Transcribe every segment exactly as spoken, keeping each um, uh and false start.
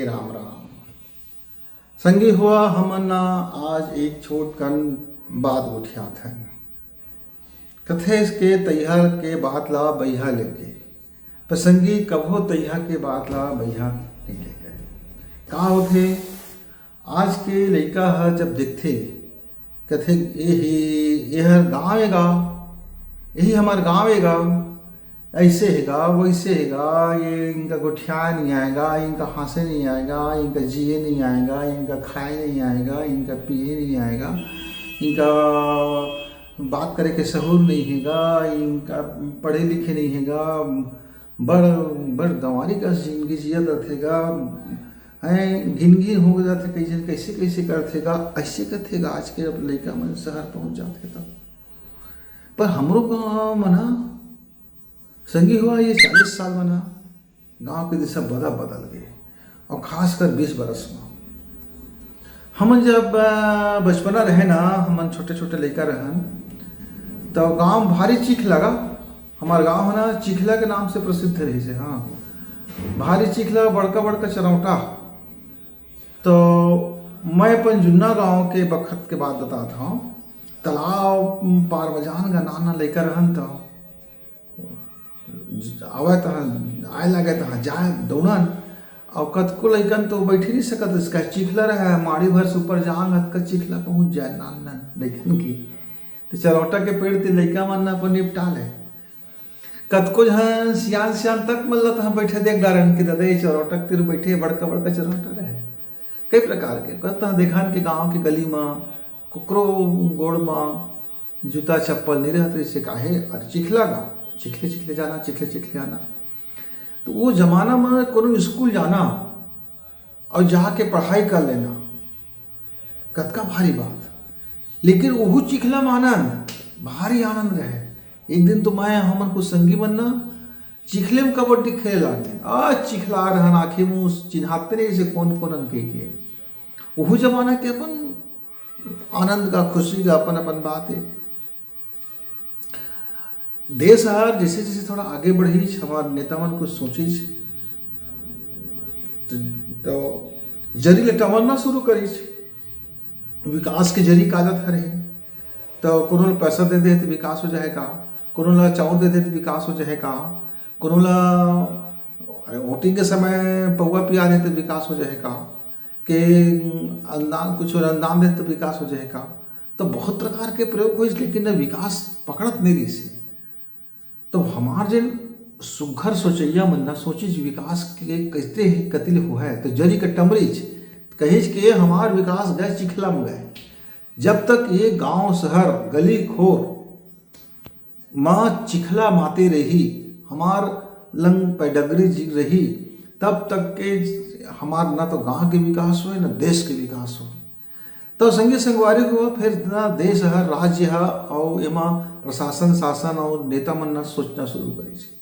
राम राम। संगी हुआ, हमन ना आज एक छोट कन बात गोठियात हन। कथे के तैहा के बात ला बइहा लेके, पर संगी कभो तैहा के बात ला बइहा नहीं लेके। का होथे, आज के लइका ह जब देखथे, कथे, "एही, एहर गाँव ए गा, एही हमर गाँव ए गा, ऐसे हे गा, वैसे हे गा, ये इनका गोठियाए नहीं आएगा, इनका हंसे नहीं आएगा, इनका जिए नहीं आएगा, इनका खाए नहीं आएगा, इनका पिए नहीं आएगा, इनका बात करे के सहूर नहीं हे गा, इनका पढ़े लिखे नहीं हे गा, बड़, बड़ गंवारी कस जिंदगी जियत रथे गा, हैं, घिन घिन हो जाथे, कई झन कैसे कैसे करथे गा, ऐसे करथे गा।" आज के अब लइका मन शहर पहुंच जाथे त, पर हमरो गाँव म ना संगी हुआ, ये चालीस साल म ना गाँव के दिशा बड़ा बदल गए, और खासकर बीस बरस म। हमन जब, अ, बचपना रहे ना, हमन छोटे छोटे लइका रहन, तो गाँव भारी चिखला गा। हमार गाँव है ना, चिखला के नाम से प्रसिद्ध रहिस हे। हाँ, भारी चिखला, बड़का बड़का चरौटा। तो मैं अपन जुन्ना गाँव के बखत के बात बतात हूँ। तालाब पार बजान गा, नाना लइका रहन तो आवय तहाँ, आए लागे तहाँ जाए दौड़न। और कतको लइकन तो बैठी नहीं सकत, इसका चिखला रहे, माड़ी भर से ऊपर जांग हतका चिखला पहुँच जाए नान नान लइकन की। तो चरौटा के पेड़ ते लइका मन अपन निपटा ले। कतको झन सियान सियान तक मन ल तहाँ बैठे देख डारन कि ददा ये चरौटा के तीर बैठे, बड़का बड़का चरौटा रहे। कई प्रकार के कत तहाँ देखन के गाँव के गली म कुकरो गोड़ म जूता चप्पल नहीं रहत रहिस हे, काहे? अरे चिखला गा, चिखले चिखले जाना, चिखले चिखले आना। तो वो जमाना म कोनो स्कूल जाना और जाके पढ़ाई कर लेना, कतका भारी बात। लेकिन ओहू चिखला म आनंद, भारी आनंद रहे। एक दिन तो मैं, हमन कुछ संगी मन ना चिखले म कबड्डी खेले लागे। आ चिखला रहन, आँखी मुँह चिन्हाते नहीं से कौन कौन अन के, के। ओहू जमाना के अपन आनंद का, खुशी का अपन अपन बात है। देश हर जैसे जैसे थोड़ा आगे बढ़ीच, हमार नेता मन कुछ सोचिच, त, तो जरी ले टमरना शुरू करिच। विकास के जरी काजत हरे, तो कोनो ल पैसा दे दे तो विकास हो जाए का, कोनो ल चाउर दे दे तो विकास हो जाए का, कोनो ल, अरे, वोटिंग के समय पौवा पिया दे तो विकास हो जाए का, के अनुदान, कुछ अनुदान दे तो विकास हो जाए का। तो बहुत प्रकार के प्रयोग होइस, लेकिन न विकास पकड़त नहीं रहिस हे। तो हमार जेन सुघर सोचइया मन ना सोचिच विकास के कइसे हे, कति ले होहय, तो जरी के टमरिच, कहिच के हमार विकास गए चिखला म गए। जब तक ये गांव, शहर, गली, खोर म चिखला माते रही, हमार लंग पैडगरी जी रही, तब तक के हमार ना तो गांव के विकास होए, ना देश के विकास होए। तो संगी संगवारी हो, फिर ना देश ह, राज्य ह, अउ एमा प्रशासन, शासन अउ नेता मन ना सोचना शुरू करे छे।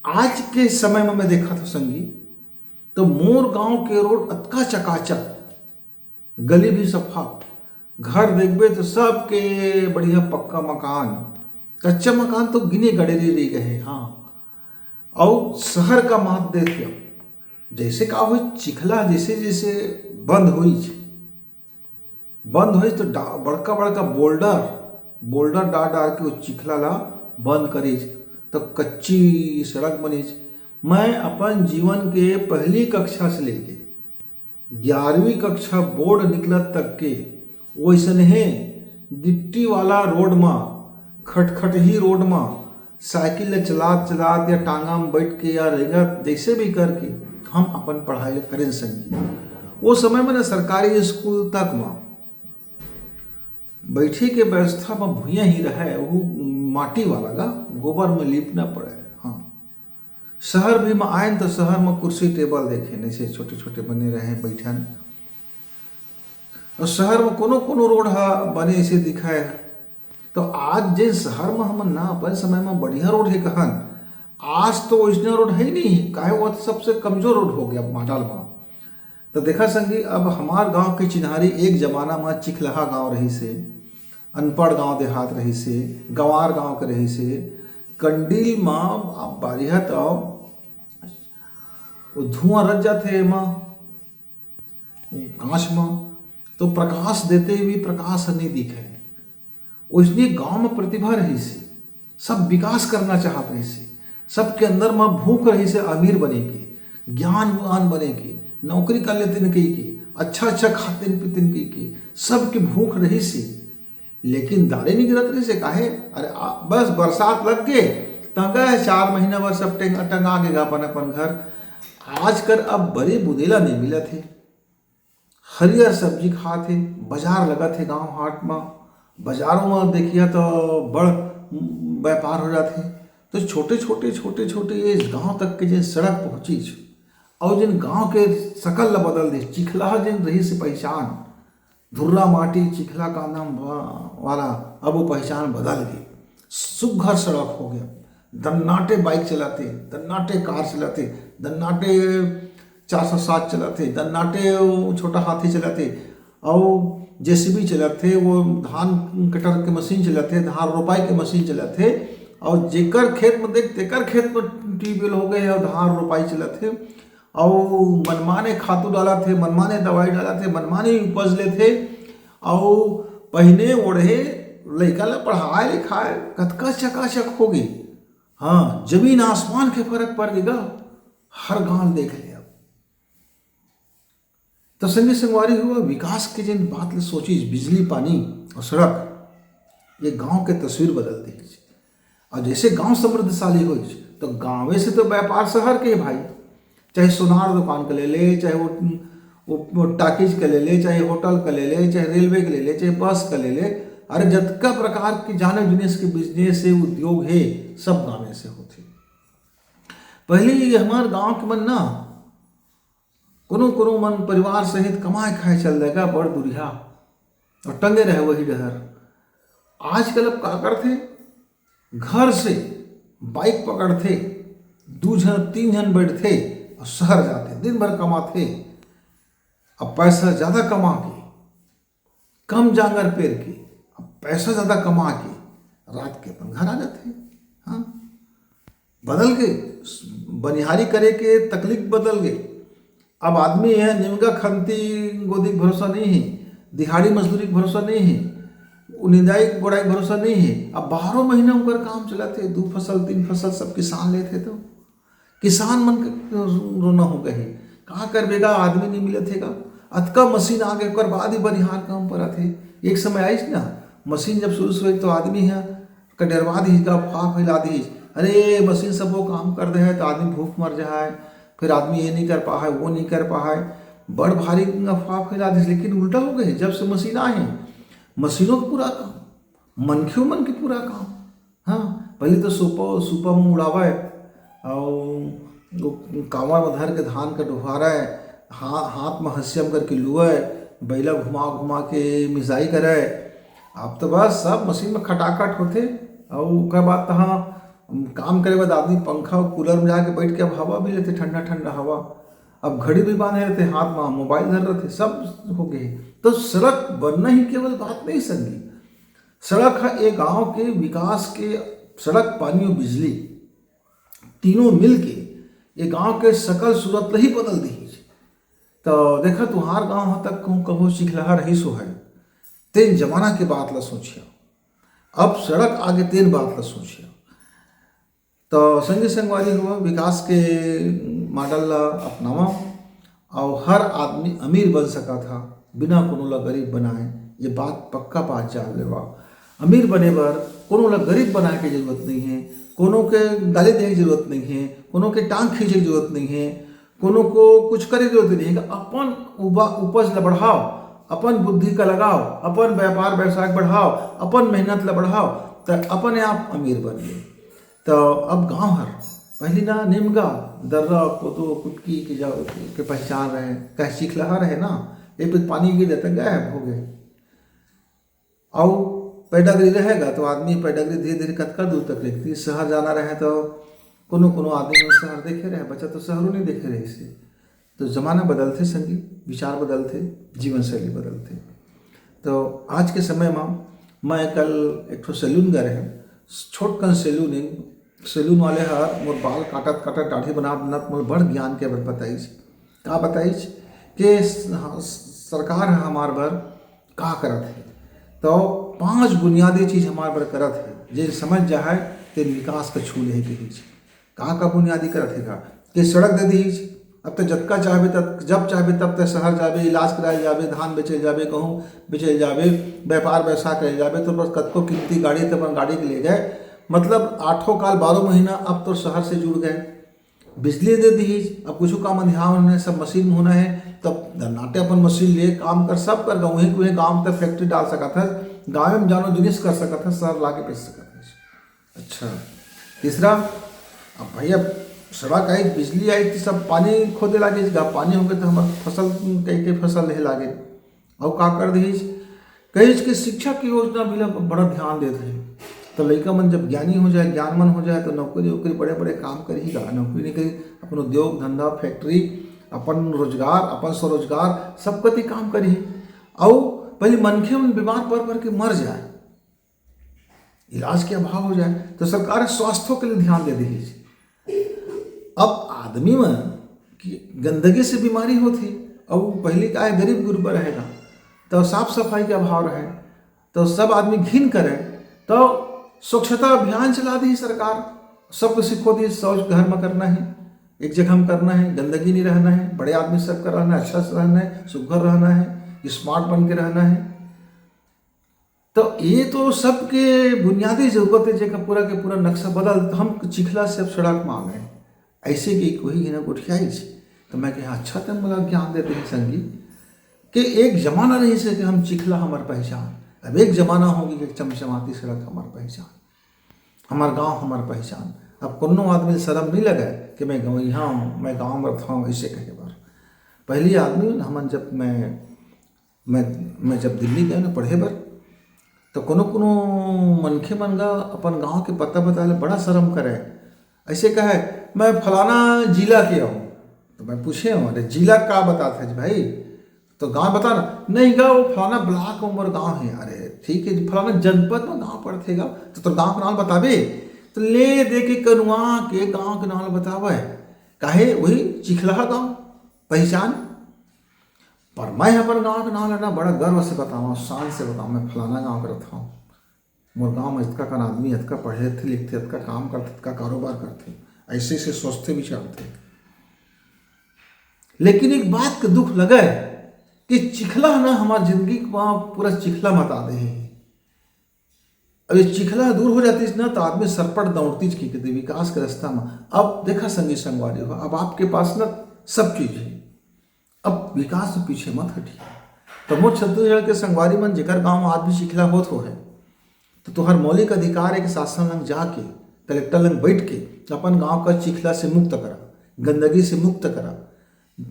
आज के समय में मैं देखत हूँ संगी, तो मोर गांव के रोड अतका चकाचक, गली भी सफा, घर देखबे तो सबके बढ़िया पक्का मकान, कच्चा मकान तो गिने गड़ेरी रह गए। हाँ, अउ शहर का मात देख लो, जैसे का हुई, चिखला जैसे जैसे बंद हुई, बंद होइस तो डा-, बड़का बड़का बोल्डर, बोल्डर डार डार के वो चिखला ला बंद करिस, तो कच्ची सड़क बनिस। मैं अपन जीवन के पहली कक्षा से लेके ग्यारहवीं कक्षा बोर्ड निकलत तक के वैसनहे गिट्टी वाला रोड म, खटखटही रोड म साइकिल ल चलात चलात या टांगा म बैठ के या रेंगत, जैसे भी करके हम अपन पढ़ाई ल करेन संगी। वो समय में ना सरकारी स्कूल तक म बैठे के व्यवस्था म भुइयां ही रहय, वो माटी वाला गा, गोबर में लीपना पड़े। हाँ, शहर भी म आयन तो शहर म कुर्सी टेबल देखे, जैसे छोटे छोटे बने रहे, बैठन। और शहर म कोनो कोनो रोड ह बने ऐसे दिखाए। तो आज जे शहर म हमन ना अपन समय म बढ़िया रोड हे कहन, आज तो वैसना रोड है ही नहीं, काहे वो तो सबसे कमजोर रोड हो गया मॉडल म। तो देखा संगी, अब हमार गांव के चिन्हारी एक जमाना म चिखलहा गांव रहिस हे, अनपढ़ गांव देहात रहिस हे, गंवार गांव के रहिस हे। कंडील म आप बारिहा तो वो धुआं रच जाथे एमा, कांच म, तो प्रकाश देते हुए प्रकाश ह नहीं दिखे। ओइसने गांव म प्रतिभा रहिस हे, सब विकास करना चाहत रहिस हे, सबके अंदर म भूख रहिस हे अमीर बने के, ज्ञानवान बने के, नौकरी कर लेतेन कहिके, अच्छा अच्छा खातेन पीतेन कहिके, सबके भूख रहिस हे। लेकिन दारे नहीं गिरत रहिस हे। काहे? अरे आ, बस बरसात लग गे, त गए चार महीना बर सब टेंग-, टंगा गे गा अपन अपन घर। आजकल अब बरी बुदेला नहीं मिलत हे, हरियर सब्जी खात हे, बाजार लगत हे गांव हाट म, बाजारों म देखिया तो बड़ व्यापार हो जात हे। तो छोटे छोटे छोटे छोटे ये गांव तक के जे सड़क पहुंचिस, और जिन गांव के शकल ला बदल दे, चिखला जिन रहिस हे पहचान, धुर्रा माटी चिखला का नाम वा-, वाला, अब वो पहचान बदल गे। सुघर सड़क हो गया, दन्नाटे बाइक चलाथे, दन्नाटे कार चलाथे, दन्नाटे चार सौ सात चलाथे, दन्नाटे वो छोटा हाथी चलाथे, और जेसीबी चलाथे, वो धान कटर के मशीन चलाथे, धान रोपाई के मशीन चलाथे, और जेकर खेत में देख तेकर खेत में ट्यूबवेल हो गए और धान रोपाई चलाथे, और मनमाने खातू डालथे, मनमाने दवाई डालथे, मनमाने उपज लेथे, और पहिने ओढ़े लइका ला पढ़ाए लिखाए कतका चकाचक हो गे। हाँ, जमीन आसमान के फर्क पड़ गे गा, हर गांव देख ले अब। तो संगी संगवारी हो, विकास के जिन बात ले सोचिस, बिजली, पानी और सड़क, ये गांव के तस्वीर बदल दीस। और जैसे गांव समृद्धशाली होइस, तो गांवे से तो व्यापार शहर के भाई, चाहे सोनार दुकान के ले ले, चाहे वो, वो, वो टाकीज के ले ले, चाहे होटल के ले ले, चाहे रेलवे के ले ले, चाहे बस के ले ले, अरे जतका प्रकार के जाने जिनिस के बिजनेस हे, उद्योग हे, सब गांवे से होथे। पहले ये हमार गांव के मन ना कोनो कोनो मन परिवार सहित कमाए खाए चल देगा बड़ दुरिहा और टंगे रहे वही डहर। आजकल अब का करथे, घर से बाइक पकड़थे, दू झन तीन झन बैठथे और शहर जाथे, दिन भर कमाथे। अब पैसा ज्यादा कमा के, कम जांगर पेर के, अब पैसा ज्यादा कमा के रात के अपन घर आ जाथे। हाँ, बदल गे, बनिहारी करे के तकलीफ बदल गे। अब आदमी हे निमगा खंती गोदी के भरोसा नहीं हे, दिहाड़ी मजदूरी के भरोसा नहीं हे, निंदाई गोड़ाई के भरोसा नहीं हे। अब बारह महीना उनकर काम चलत हे, दू फसल तीन फसल सब किसान लेथे तो किसान मन के रोना हो गए हे। का करबे गा, आदमी नहीं मिलत हे गा। अतका मशीन आ गए, ओकर बाद ही बनिहार काम परत हे। एक समय आइस ना, मशीन जब शुरू से हुई तो आदमी ह का डरवा दीस गा, अफवाह फैला दीस, अरे मशीन सब वो काम कर दे है तो आदमी भूख मर जाए, फिर आदमी ये नहीं कर पाए, वो नहीं कर पाए, बड़ भारी अफवाह फैला दीस। लेकिन उल्टा हो गए, जब से मशीन आए हैं, मशीनों के पूरा काम, मनखियों मन के पूरा काम। हाँ, पहले तो सुपा सुपा में उड़ावे, और वो कांवर में धर के धान के डोहारे, हा-, हाथ में हंसिया में करके लुए, बैला घुमा घुमा के मिसाई करे। अब तो बस सब मशीन में खटाखट होथे। और ओकर बाद तो हाँ, काम करे बाद आदमी पंखा और कूलर में जाके बैठ के अब हवा भी लेथे, ठंडा ठंडा हवा। अब घड़ी भी बांधे रहते हाथ में, मोबाइल धर रहते, सब हो गए। तो सड़क बनना ही केवल बात नहीं संगी, सड़क है ये गांव के विकास के, सड़क, पानी और बिजली तीनों मिल के ये गांव के सकल सूरत ल ही बदल दीस। तो देखा, तुहार गांव ह तक कहूँ कभो चिखलहा रहिस होहे, तेन जमाना के बात ला सोचिया, अब सड़क आगे तेन बात ला सोचिया। तो संगी संगवारी हो, विकास के मॉडल ला अपनावा, और हर आदमी अमीर बन सकत हा बिना कोनो ला गरीब बनाए। ये बात पक्का बात जान लेवा। अमीर बने बर कोनो ला गरीब बनाए के जरूरत नहीं है, कोनो के गाली देने की जरूरत नहीं है, कोनो के टांग खींचे की जरूरत नहीं है, कोनो को कुछ करे की जरूरत नहीं है। अपन उबा उपज ला बढ़ाओ, अपन बुद्धि का लगाओ, अपन व्यापार व्यवसाय बढ़ाओ, अपन मेहनत ला बढ़ाओ, त अपने आप अमीर बन गए। तो अब गांव हर पहली ना निमगा, दर्रा, कोदो, कुटकी के जा-, के पहचान रहे, कहे चिखलहा रहे ना, एक पे पानी गिर जाता, गायब हो गए। और पैडागरी रहेगा तो आदमी पैडागरी धीरे धीरे कतका दूर तक लेगती। शहर जाना रहे तो कोनो कोनो आदमी वो शहर देखे रहे, बच्चा तो शहरों नहीं देखे रहे इसे। तो जमाना बदलथे संगी, विचार बदलथे, जीवन शैली बदलथे। तो आज के समय में मैं कल एक ठो सैलून गए रहे, छोटकन सैलून, एक सैलून वाले ह मोर बाल काटत काटत, दाढ़ी बनात बनात मोर बड़ ज्ञान के बात बताइस। का बताइस? के स-, ह-, सरकार ह हमार बर का करत हे। तो पांच बुनियादी चीज हमार बर करत हे, जे समझ जाहय ते विकास का छू ले कहिस। का का बुनियादी करत हे का? के सड़क दे दीस। अब तो जतका चाहबे तब, जब चाहबे तब ते शहर जाबे, इलाज कराए जाबे, धान बेचे जाबे, गहूँ बेचे जाबे, व्यापार व्यवसाय करे जाबे, तो बस कतको कीमती गाड़ी ते अपन गाड़ी के ले गए। मतलब आठों काल बारह महीना अब तो शहर से जुड़ गए। बिजली दे दीस, अब कुछ काम ध्यान होना है, सब मशीन में होना है, तब नाटे अपन मशीन ले काम कर, सब कर, वहीं वहीं गाँव तक फैक्ट्री डाल सकत है, गाँव में जानो जिनिस कर सकत है, शहर लाके बेच सकत है। अच्छा, तीसरा, अब भैया सड़क आई, बिजली आई, तो सब पानी खोदे लागे, जब पानी होगे तो हमार फसल, कई कई फसल रहे लागे। अउ का कर दीस? कहिस कि शिक्षा की योजना भी ला बड़ा ध्यान देत हे। तो लइका मन जब ज्ञानी हो जाए, ज्ञानमन हो जाए, तो नौकरी वोकरी, बड़े बड़े काम करही गा, नौकरी नहीं करी, अपन उद्योग धंधा, फैक्ट्री, अपन रोजगार, अपन स्वरोजगार, सब कति काम करही। अउ पहले मनखे मन बीमार पड़ पड़ के मर जाए, इलाज के अभाव हो जाए, तो सरकार स्वास्थ्य के लिए ध्यान दे दीस। अब आदमी में कि गंदगी से बीमारी होती, अब पहले का है, गरीब गुरबा रहेगा, तो साफ सफाई के अभाव रहे, तो सब आदमी घिन करे, तो स्वच्छता अभियान चला दी सरकार, सबको सिखो दी, शौच घर में करना है, एक जगह में करना है, गंदगी नहीं रहना है, बड़े आदमी सबका रहना है, अच्छा से रहना है, सुघर रहना है, स्मार्ट बन के रहना है। तो ये तो सबके बुनियादी जरूरत है, जेकर पूरा के पूरा नक्शा बदल, तो हम चिखला से अब सड़क मांगे। ऐसे कि कोई ही ना गोठियाइस। तो मैं कहा, "अच्छा, तुम मला ज्ञान देते हैं संगी, कि एक जमाना रहिस हे कि हम चिखला हमार पहचान, अब एक जमाना होगी कि चमचमाती सड़क हमार पहचान, हमार गांव हमार पहचान।" अब कोनो आदमी शर्म नहीं लगे कि मैं गंवइहा हूँ, मैं गांव में रहता हूँ, ऐसे कहे बर। पहली आदमी हमन जब मैं मैं, मैं जब दिल्ली गए ना पढ़े बर, तो कोनो कोनो मनखे मन गा अपन गांव के पता बताए ले बड़ा शर्म करे। ऐसे कहे, "मैं फलाना जिला के हूँ।" तो मैं पूछे हूँ, "अरे जिला का बतात हे जी भाई, तो गांव बता ना।" "नहीं गा, वो फलाना ब्लॉक में मोर गांव है।" "अरे ठीक है जी, फलाना जनपद में गांव पड़थे गा, तो तोर गांव के नाम बताबे?" तो ले दे के कनुआ के गांव के नाम बतावे, काहे वही चिखला गांव पहचान। पर मैं अपन गांव के नाम लेना बड़ा गर्व से बताऊँ, शान से बताऊँ, "मैं फलाना गांव के रहता हूँ, मोर गांव में इतका कन आदमी, इतका पढ़े थे लिखते, इतका काम करते, इतका कारोबार करते, ऐसे ऐसे सोचते विचारते।" लेकिन एक बात के दुख लगे कि चिखला ना हमार जिंदगी के वहाँ पूरा चिखला मता दे है। अब ये चिखला दूर हो जातीस ना, तो आदमी सरपट दौड़तीस की कहते विकास के रास्ता में। अब देखा संगी संगवारी हो, अब आपके पास ना सब चीज है, अब विकास से पीछे मत हटिए। तो मोर छत्तीसगढ़ के संगवारी मन, जेकर गांव में आज भी चिखला होत हो है, तो तुहर मौलिक अधिकार है कि शासन लंग जाके, कलेक्टर लंग बैठ के अपन गांव का चिखला से मुक्त करा, गंदगी से मुक्त करा,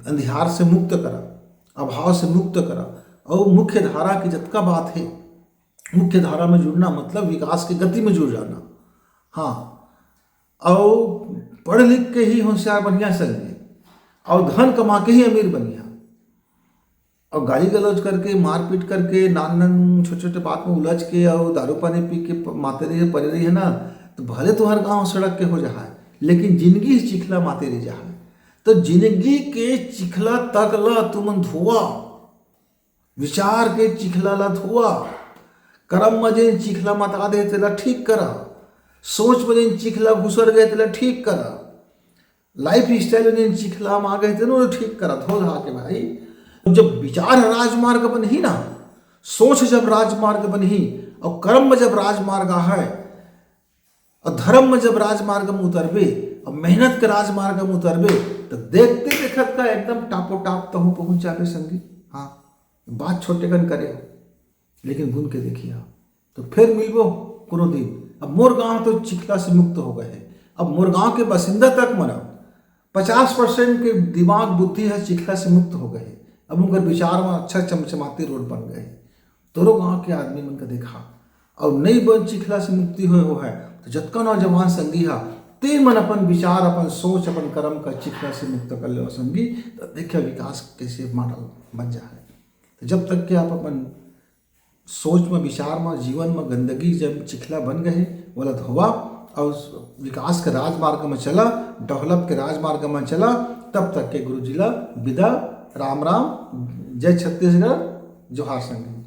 अंधियार से मुक्त करा, अभाव से मुक्त करा। और मुख्य धारा की जतका बात है, मुख्य धारा में जुड़ना मतलब विकास की गति में जुड़ जाना। हाँ, और पढ़ लिख के ही होशियार बनिया संगी, और धन कमा के ही अमीर बनिया। और गाली गलौज करके, मारपीट करके, नान नान छोटे छोटे बात में उलझ के और दारू पानी पी के प-, माते रहिए, पड़े रहिए ना, तो भले तुहर गांव सड़क के हो जाए, लेकिन जिंदगी ही चिखला माते रह जाए। तो जिंदगी के चिखला तक ला तुमन धोआ, विचार के चिखला ला धोआ, करम में जेन चिखला मता दे तेला ठीक करा, सोच में जेन चिखला घुसर गए तेला ठीक करा, लाइफ स्टाइल में जेन चिखला में आ गए तेनो ठीक करा, धो धा के भाई। जब विचार ह राजमार्ग बनही ना, सोच जब राजमार्ग बनही और करम में जब राजमार्ग आहे, और धर्म में जब राजमार्ग में उतरबे और मेहनत के राजमार्ग में उतरबे, तो देखते देखत का एकदम टापो टाप तहूँ पहुँच जाबे संगी। हाँ, बात छोटे कन करे हो, लेकिन गुन के देखिए आप। तो फिर मिलबो कोनो दिन। अब मोर गांव तो चिखला से मुक्त हो गए है। अब मोर गांव के बासिंदा तक मन अब पचास परसेंट के दिमाग बुद्धि है चिखला से मुक्त हो गए है। अब उनकर विचार में अच्छा चमचमाती रोड बन गए है। तोरो गांव के आदमी मन का देखा, और नई बन चिखला से मुक्ति होए हो है, तो जतका नौजवान संगी हा, ते मन अपन विचार, अपन सोच, अपन कर्म का चिखला से मुक्त कर ले संगी, तो देखिए विकास कैसे मॉडल बन जा है। तो जब तक कि आप अपन सोच में, विचार में, जीवन में गंदगी जब चिखला बन गए, ओला धोवा, अउ विकास के राजमार्ग में चला, डेवलप के राजमार्ग में चला। तब तक के गुरुजी ला विदा, राम राम, जय छत्तीसगढ़, जोहार संगी।